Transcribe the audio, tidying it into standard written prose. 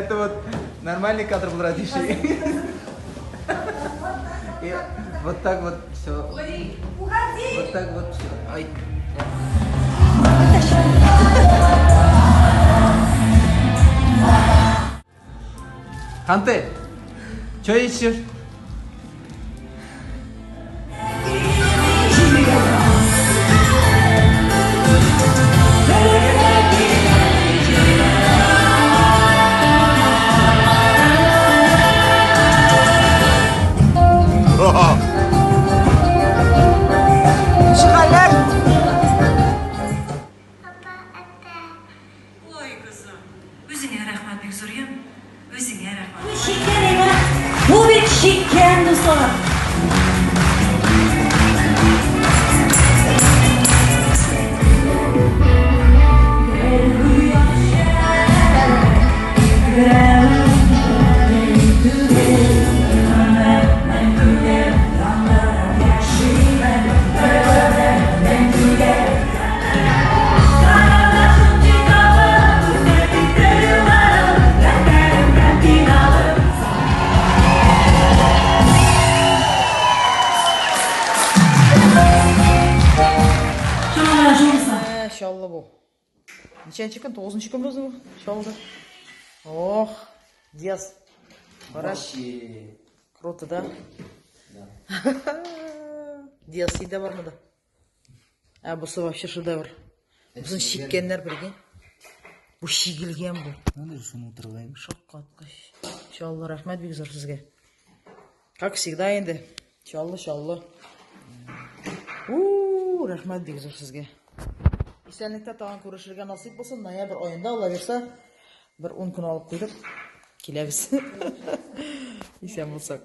Это вот нормальный кадр был родивший. И вот так вот все. Уходи! Вот так вот все. Ай. Ханты, что ищешь? Ой, кызым, үзеңә рәхмәт бик зур, ям. Үзеңә рәхмәт. Чиккән әйбер. Бу бит чиккән, дуслар. Чаллы бу. Ничәнче көн? Тугызынчы көн безнең бу. Чаллыда. Ох, Диас. Караш. Круто, да? Да. Диас синдә бармы да? Ә бусы вообще шедевр. Бусын чиккәннәр, прикинь. Бу чигелгән бу. Надо же шуны утыргайм. Шаккаткыч. Чаллы, рәхмәт бик зур сезгә. Как всегда инде. Чаллы, Чаллы. У, рәхмәт бик зур сезгә. Исәнлектә тагын күрешергә насыйп булсын. Ноябрь аенда, Алла бирсә, бер 10 көн алып куйдык. Киләбез. Исән булсак.